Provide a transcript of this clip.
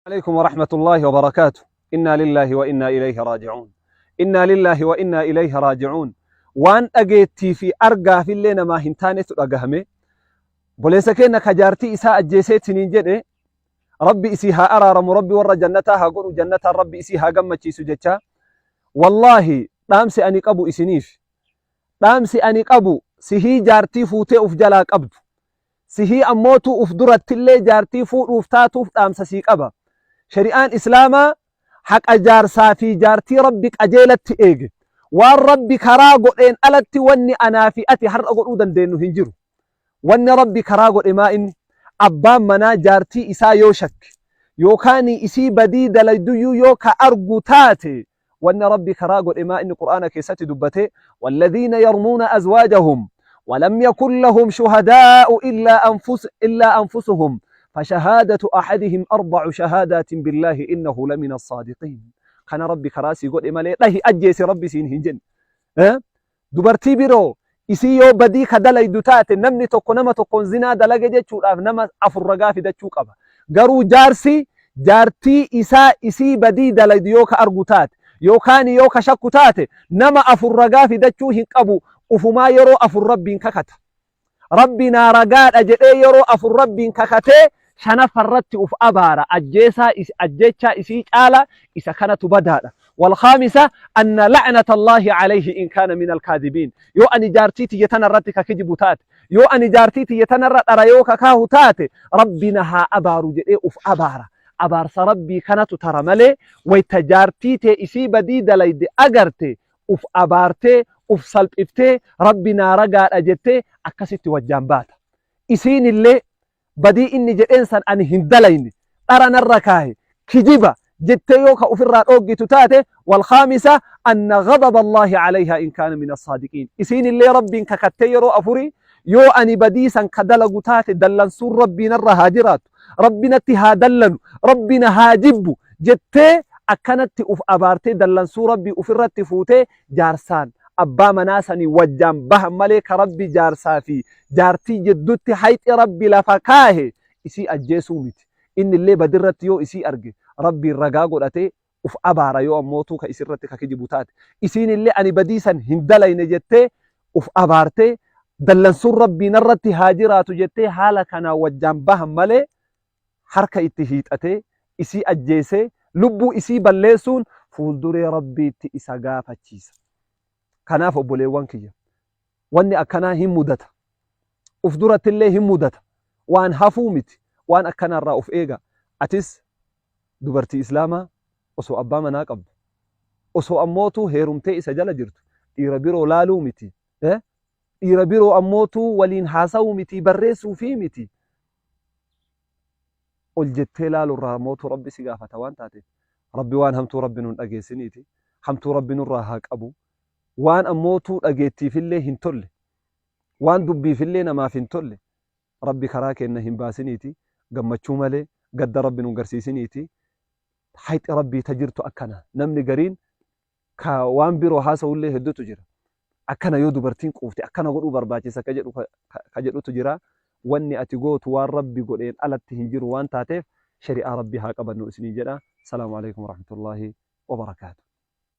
عليكم ورحمة الله وبركاته. إنا لله وإنا إليه راجعون، إنا لله وإنا إليه راجعون. Waan dhageettii fi argaafillee namaa hin taanetu dhagahame. Obboleessa keenya ka jaartii isaa ajjeeseetiniin jedhe, Rabbi isii haa araaramu, Rabbi warra jannataa haa godhu, jannataan Rabbi isii haa gammachiisu jecha. Wallaahi, dhaamsi ani qabu isiniif, dhaamsi ani qabu sihii jaartii fuutee uf jalaa qabdu, sihii ammootuu uf durattillee jaartii fuudhuuf taatuuf dhaamsa sii qaba. Shari'aan Islaamaa haqa jaarsaa fi jaartii Rabbi qajeelatti eege. Waan Rabbi karaa godheen alatti wanni anaa fi ati har'a godhuu dandeenyu hin jiru. Wanni Rabbi karaa godhe maa inni? Abbaan manaa jaartii isaa yoo shakke yookaan isii badii dalayduyyuu yoo ka argu taate, wanni Rabbi karaa godhe maa inni? Qur'aana keessatti dubbate: والذين يرمون أزواجهم ولم يكن لهم شهداء إلا أنفسهم فشهادة أحدهم أربع شهادات بالله إنه لمن الصادقين. Kana Rabbi karaa sii godhe malee dhahi ajjeese Rabbi siin hin jenne. Dubartii biroo isii yoo badii ka dalaydu taate, namni tokko nama tokkoon zinaa dalage jechuudhaaf nama afur ragaa fidachuu qaba. Garuu jaarsi jaartii isaa isii badii dalaydu yoo ka argu taate yookaan yoo ka shakku taate, nama afur ragaa fidachuu hin qabu. Ufumaa yeroo afur Rabbiin kakata. Rabbi naa ragaadha jedhee yeroo afur Rabbiin kakatee shanaffarratti uf abaara. Ajjeesaa ajjechaa isii caala isa kanatu badaadha. والخامسة أن لعنة الله عليه إن كان من الكاذبين. Yoo ani jaartii tiyya tanarratti ka kijibu taate, yoo ani jaartii tiyya tanarra dhara yoo kakaahu taate, Rabbi na haa abaaru jedhee uf abaara. Abaarsa Rabbii kanatu tara malee, wayta jaartii tee isii badii dalayde agarte uf abaartee uf salphiftee Rabbi naa ragaadha jettee akkasitti wajjaan baata. Isiin illee badii inni jedheen san ani hin dalayne, dhara narra kaahe, kijiba jettee yoo ka ofirraa dhooggitu taate, والخامسة أن غضب الله عليها إن كان من الصادقين. Isiin illee Rabbiin kakattee yeroo afurii yoo ani badiisan ka dalagu taate, dallansuun Rabbii narra haa jiraatu, Rabbi natti haa dallanu, Rabbi na haa jibbu jettee akkanatti uf abaartee dallansuu Rabbii ufirratti fuutee jaarsaan abbaa manaa sanii wajjaan bahan malee, ka Rabbi jaarsaa fi jaartii jiddutti hayxi Rabbi lafa kaahe isii ajjeesuu miti. Inni illee badirratti yoo isii arge Rabbiin ragaa godhatee uf abaara, yoo ammootuu ka isirratti ka kijibu taate. Isiin illee ani badiisan hin dalayne jettee uf abaartee dallansuun Rabbii narratti haa jiraatu jettee haala kanaan wajjaan bahan malee, harka itti hiixatee isii ajjeesee lubbuu isii balleessuun fuulduree Rabbiitti isa gaafachiisa. Kanaaf obboleewwan kiyya, wanni akkanaa hin mudata. Uf durattillee hin mudata. Waan hafuu miti. Waan akkanaarraa of eega. Atis dubartii Islaamaa osoo abbaa manaa qabdu, osoo ammootuu heerumtee isa jala jirtu, dhiira biroo laaluu miti. Dhiira biroo ammootuu waliin haasa'uu miti, barreessuu fi miti. Ol jettee laalurraa ammootuu Rabbi si gaafata waan taateef, Rabbi waan hamtuu Rabbi nun dhageessiniiti. Hamtuu Rabbi nurraa haa qabu. Waan ammootuu dhageettiifillee hin tolle, waan dubbiifillee namaaf hin tolle Rabbi karaa kenna hin baasiniiti. Gammachuu malee gadda Rabbi nun garsiisiniiti. Hayxi Rabbii ta jirtu akkana. Namni gariin ka waan biroo haasa'ullee hedduutu jira. Akkana yoo dubartiin quufte akkana godhuu barbaachisa ka jedhu ka jedhutu jira. Wanni ati gootu waan Rabbi godheen alatti hin jiru waan taateef, shari'aa Rabbii haa qabannu isiniin jedha. Salaamu alaikum warahmatullaahi wabarakaatu.